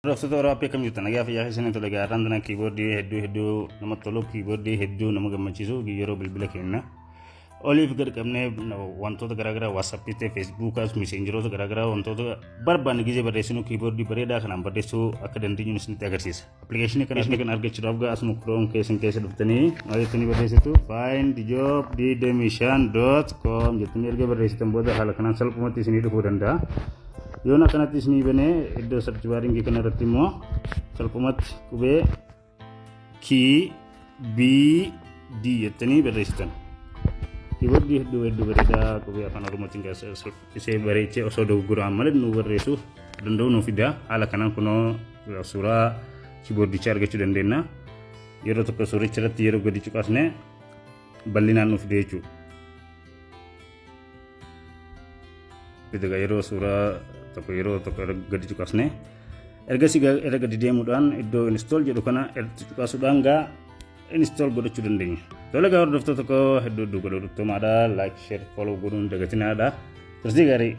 Hordoftoota Oromoo Appii, akkam jirtan? Nagaa fayyaa keessanii? Tole egaa, har'aan tana keyboardii hedduu hedduu namatti tolu, keyboardii hedduu nama gammachiisu, yeroo bilbila keenya oliif gad qabnee wantoota garaagaraa, WhatsAppii ta'e, Facebookaas, Messengeroota garaagaraa, wantoota barbaanne gizee barreessinu keyboardii bareedaa kanaan barreessuu akka dandeenyu isinitti agarsiisa. Appilikeeshinii kana argachuudhaaf gaa asuma Chrome keessan keessa dhuftanii maal jettanii barreessitu? findjob25.com jettanii erga barreessitan booda haala kanaan salphumatti isinii dhufuu danda'a. Yoon akkanatti isinii banee, iddoo search baringii kana irratti immoo salphumatti qubee K B D jettanii barreessitan. Keyboardii hedduu hedduu bareedaa qubee Afaan Oromootiin isee bareechee osoo dogoggoraan malee nu barreessuu danda'u nu fida. Haala kanaan kunoo suuraa keyboardichaa argachuu dandeenya. Yeroo tokko suuricha irratti yeroo gadi cuqasne bal'inaan nu fide jechuudha. Yeroo suuraa tokko yeroo tokko gadi cuqasne, ergasii irra gadi deemuudhaan iddoo install jedhu kana irratti cuqasuudhaan gaa install godhachuu dandeenya. Tole gaa, hordoftoota koo, hedduu hedduu galatoomaadha. Like, share, follow godhuun dagatinaadha. Turtii gaarii.